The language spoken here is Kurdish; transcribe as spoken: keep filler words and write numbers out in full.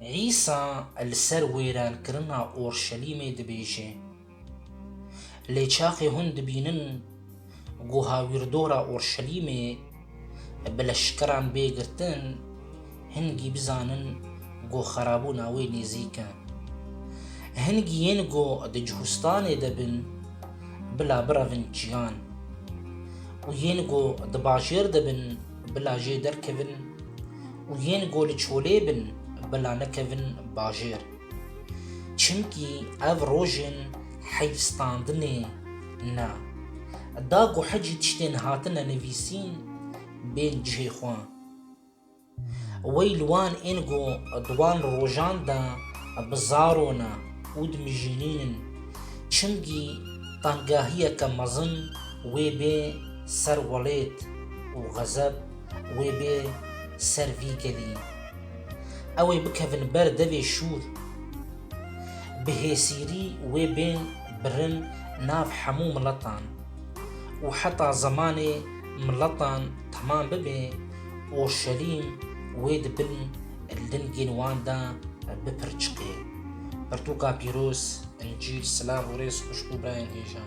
Îsa li ser wêrankirina Orşelîmê dibêje, lê çaxê hûn dibînin ku hawîrdora Orşelîmê bi leşkeran bê girtin, hingî bizanin ku xerabûna wê nêzîk e. Hingî yên ku di Cihûstanê de bin, bila birevin çiyan. Û yên ku di bajêr de bin, bila jê derkevin. Û yên ku li çolê bin, bila nekevin bajêr. Çimkî ev rojên heyvstandinê ne. Da ku hecî tiştên hatine nivîsîn bên cihê xwe. Wey li wan ên ku di wan rojan de bi zaro ne û dimijînînin, çimkî tengahiyeke mezin wê bê ser welêt û xezeb wê bê ser vî gelî. Ew ê bikevin ber devê şûr. Bi hêsîrî wê bên birin nav hemû miletan û heta zemanê miletan temam bibe, Orşelîm wê di bin lingên wan de bipirçiqê. Pirtûka pîroz, Încîl, silav û rêz xwişk û birayên hêja.